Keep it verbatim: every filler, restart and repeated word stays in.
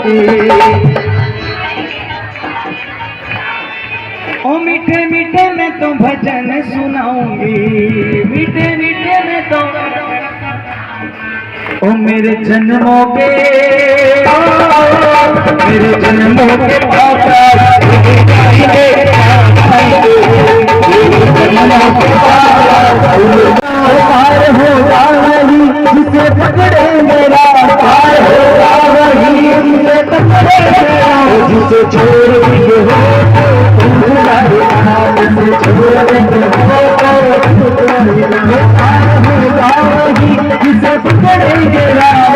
ओ मीठे मीठे मैं तो भजन सुनाऊंगी, मीठे मीठे मैं तो। ओ मेरे जन्मों के, मेरे जन्मों के पापा, पार होगा वही जिसे पकड़े मेरा, पार होगा वही जिसे पकड़े मेरा, जिसे छोड़ दिए हो, जिसे छोड़ दिए हो, पार होगा वही जिसे पकड़े मेरा।